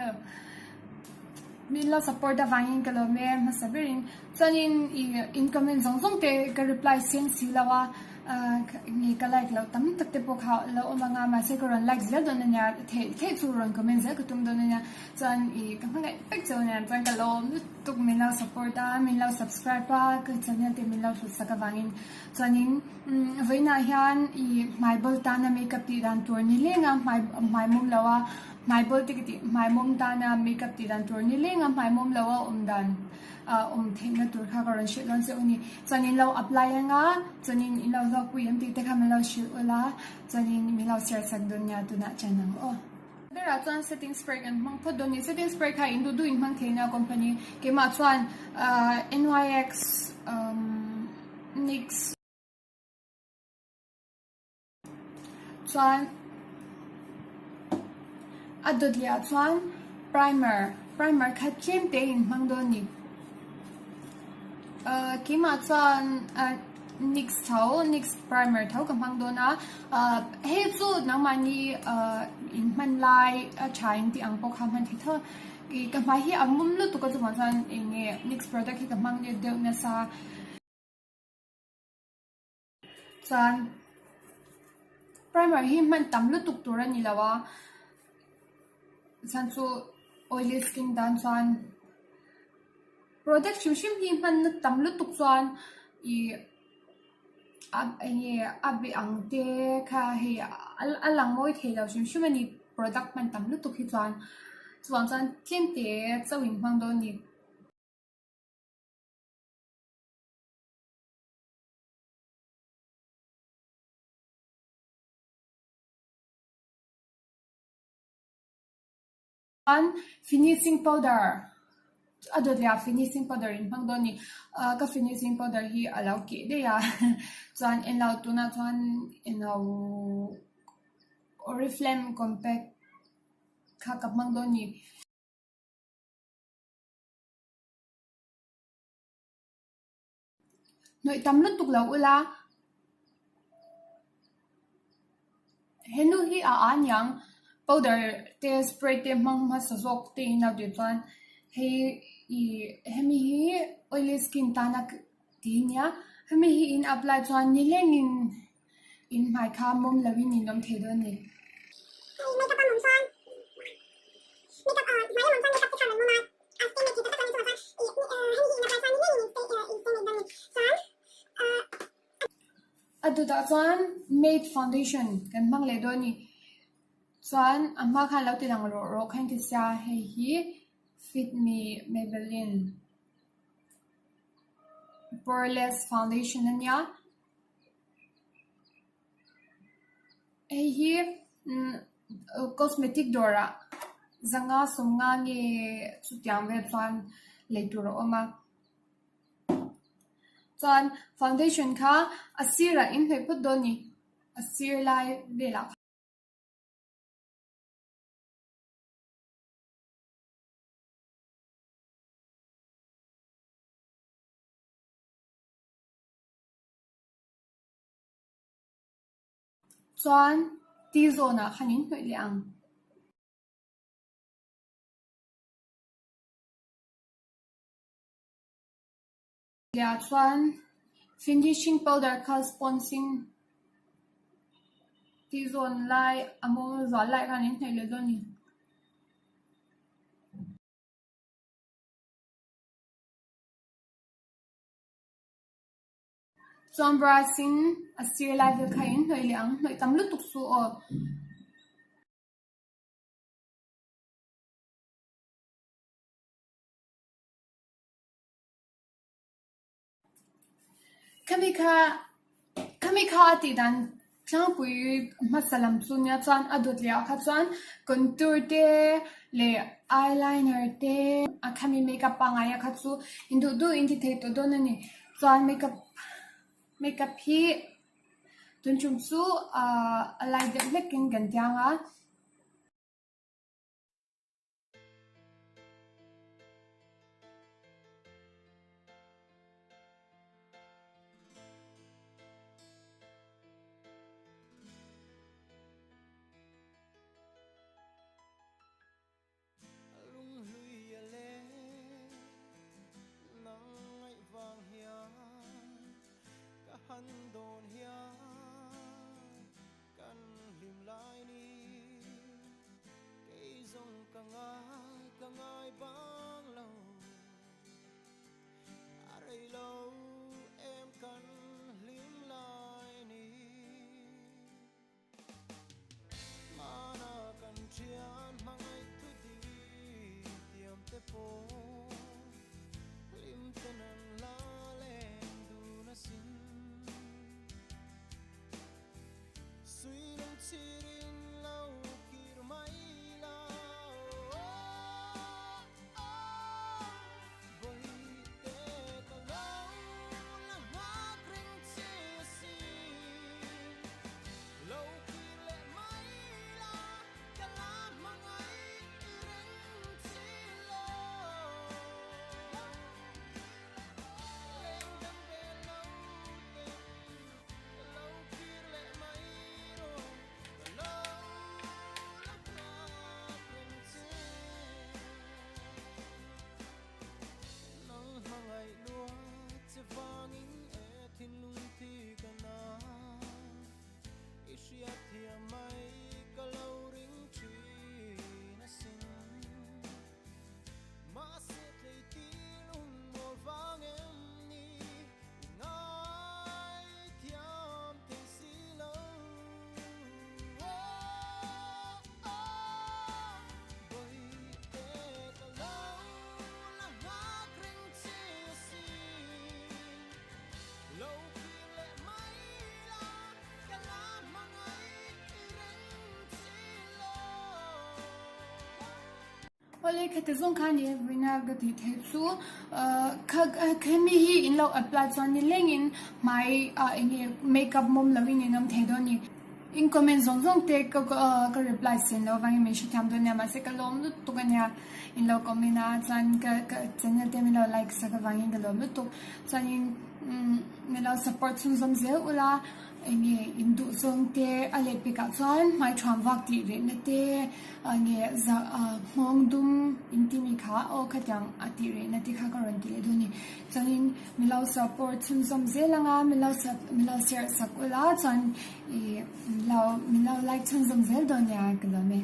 miah lo. Min lo support avangin ka lawm e hmasa berin. Chuanin i in comment zawng zawng te ka reply seng si lo a, nge ka like loh tam tak te pawh kha lo awm anga mahse ka rawn like zel dawn ania theih theih chu rawn comment zel ka tum dawn ania. Chuan i ka hmangaih vek chauh ania chuan ka lawm lutuk min lo support a, min lo subscribe a, ka channel te min lo hlut sak avangin. Chuanin vawiinah hian i hmai bawl tana makeup tih dan tur ni leng a hmai hmai mawm lo a. Hmai bawl te ka tih hmai mawm tana makeup tih dan tur ni leng a hmai mawm lo a awm dan ah awm theihna tur kha ka rawn hrilh dawn che u ni. Chuan in lo apply anga chuanin in lo hlawkpui em tih te kha min lo hrilh ula chuanin min lo share sak dawn nia tunah chen ang aw. Berah chuan setting spray kan hmang phawt dawn ni. Setting spray kha in duh duh in hmang thei nia company keimah chuan ah NYX umm NYX. Chuan a dawt leh ah chuan primer primer kha tlem te in hmang dawn a ni ahh keimah chuan ahh nyx tho nyx primer tho ka hmang dawn a ahh hei chu nangmahni ahh in hman lai a tha in tih ang pawh kha hman thei tho a ih ka hmai hi a mum lutuk a chuvang chuan eng nge nyx product hi ka hmang deuh nasa. Chuan primer hi hman tam lutuk tur a ni lo a, chuan chu oily skin tan chuan product hrim hrim hi hman na tam lutuk chuan ih a eng nge a beh ang te kha hei a lang mawi thei lo hrim hrim a ni product hman tam lutuk hi chuan chuvang chuan tlem te chauh in hmang dawn a ni. Chuan finishing powder a dawt leh ah finishing powder in hmang dawn a ni. Ah ka finishing powder hi a lo keh daih a chuan englo tunah chuan englo oriflame compact kha ka hmang dawn a ni. Hnawih tam lutuk lo ula. Henu hi a a niang powder te spray te hmang hmasa zawk te in lo tih chuan hei ih hemi hi oily skin tana ti ania hemi hi in apply chuan nilengin In hmai kha mawm lo in in awm thei dawn a ni. Hei makeup a mawm chuan makeup ah hmai a mawm chuan makeup te kha a rawn mawm a, a stay make thei tak tak lo in chungah chuan ih hemi hi in apply chuan ni ngeiin in stay in stay make dawn a ni. Chuan ah. A dawtah chuan matte foundation kan hmang leh dawn a ni. Chuan a hma khan lo ti lang rawh rawh khan ti sia hei hi Fit Me Maybelline Poreless foundation a nia. Hei hi cosmetic dawrah zanga sawmnga nge chutiang vel chuan lei tur a awm a chuan foundation kha a sirah in hnawih phawt dawn a ni a sir lai velah. Chuan T-zone ah khan in hnawih leh ang. Leh chuan finishing powder kha sponge in T-zone lai a mawng zual lai khan in hnawih leh dawn a ni. Chuan brush in a sir lai vel kha in hnawih leh ang hnawih tam lutuk chu aw. Khami kha khami kha a tih dan tlangpui hmasa lam chu nia chuan a dawt leh ah kha chuan contour te leh eyeliner te a khami makeup pangngai ah kha chu induh duh in ti thei tawh dawn a ni chuan makeup makeup hi tun tum chu ahh a lai deuh hlek in kan tiang a. Awle khati zawng kha ni vawiina ka tih theih chu kha hemi hi in lo apply chuan nilengin hmai ah eng nge makeup mawm loin in awm thei dawn a ni. In comment zawng zawng te ka ka reply sen loh avangin min hrethiam dawn nia mahse ka lawm lutuk a nia in lo comment a chuan ka ka channel te min lo like sak avangin ka lawm lutuk chuanin umm min lo support chhunzawm zel ula eng nge in duh zawng te a leh pekah chuan hmai thuam vak tih reh na te nge zah nghawng dum in ti mi kha aw khatiang a tih reh na te kha ka rawn ti leh dawn a ni chuanin min lo support chhunzawm zel anga min lo min lo share sak ula chuan. Ih, min lo, min lo like chhunzawm zel dawn nia ka lawm e.